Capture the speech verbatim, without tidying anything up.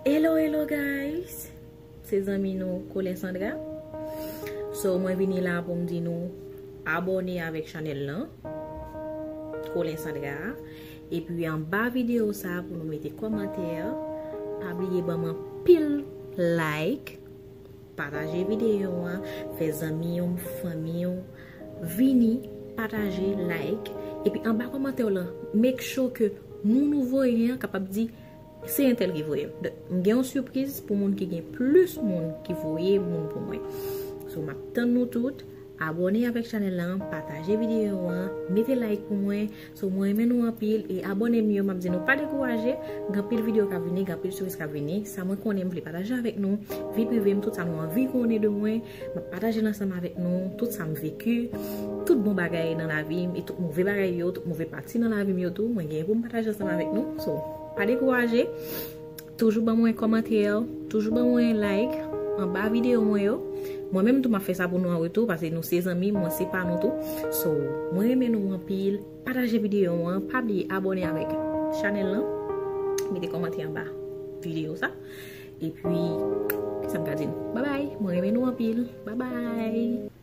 Hello, hello guys. Se zanmi nou Colin Sandra. So mwen vini la pou m di nou abòne avèk chanèl lan Colin Sandra a. Epi anba videyo sa pou nou mete kòmantè. Pa bliye ban m anpil like. Pataje videyo an, fè zanmi w, fanmi w vini, pataje, like. Epi anba kòmantè w lan, make sure ke moun ou voye an kapab di se entèl ki voye m. M gen yon sipriz pou moun ki gen plis moun ki voye moun pou mwen. So m ap tann nou tout. Abòne avèk chanèl lan, pataje videyo an, mete like pou mwen. So mwen renmen nou anpil e abòne m yo, m ap di nou pa dekouraje. Gen anpil videyo k ap vini, gen anpil sipriz k ap vini. Sa mwen konnen m vle pataje avèk nou. Vi prive m, tout sa nou anvi konnen de mwen, m ap pataje l ansanm avèk nou. Tout sa m veki, tout bon bagay nan lavi m e tout move bagay yo, tout move pati nan lavi m yo tou, mwen genyen pou m pataje ansanm avèk nou. So pa dekouraje. Toujou ban mwen kòmantè, toujou ban mwen like anba videyo mwen yo. Mwen menm tou m ap fè sa pou nou an retou, paske nou se zanmi, mwen se pa nou tou. So mwen renmen nou anpil. Pataje videyo an, pa bliye abòne avèk chanèl lan. Mete kòmantè anba videyo sa. Epi kisa m ka di nou? Babay. Mwen renmen nou anpil. Babay.